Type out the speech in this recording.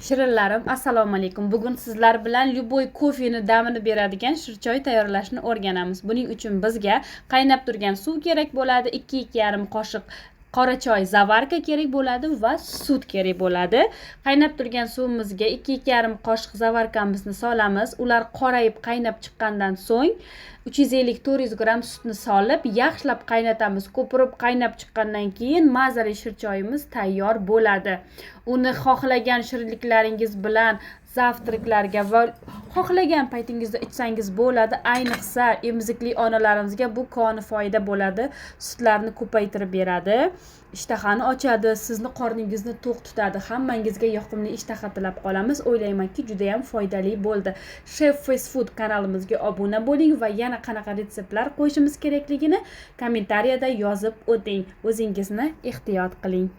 Shirinlarim, assalomu alaykum. Bugun sizlar bilan любой kofeni damini beradigan shirchoy tayyorlashni o'rganamiz. Buning uchun bizga qaynab turgan suv kerak bo'ladi, 2-2,5 qoshiq qora choy заварка kerak bo'ladi va sut kerak bo'ladi. Qaynab turgan suvimizga 2-2,5 qoshiq заварка mizni solamiz. Ular qorayib qaynab chiqqandan so'ng 350-400 gramm sutni solib, yaxshilab qaynatamiz. Ko'pirib qaynab chiqqandan keyin mazali shirchoyimiz tayyor bo'ladi. Uni xohlagan shirinliklaringiz bilan завтрак larga va xohlagan paytingizda ichsangiz bo'ladi. Ayniqsa emizikli onalarimizga bu koni foyda bo'ladi. Sutlarni ko'paytirib beradi, ishtahani ochadi, sizni qorningizni to'q tutadi. Hammangizga yoqimli ishtaha tilab qolamiz. O'ylaymanki, juda ham foydali bo'ldi. Chef Fast Food kanalimizga obuna bo'ling va yana qanaqa retseptlar qo'yishimiz kerakligini kommentariyada yozib o'ting. O'zingizni ehtiyot qiling.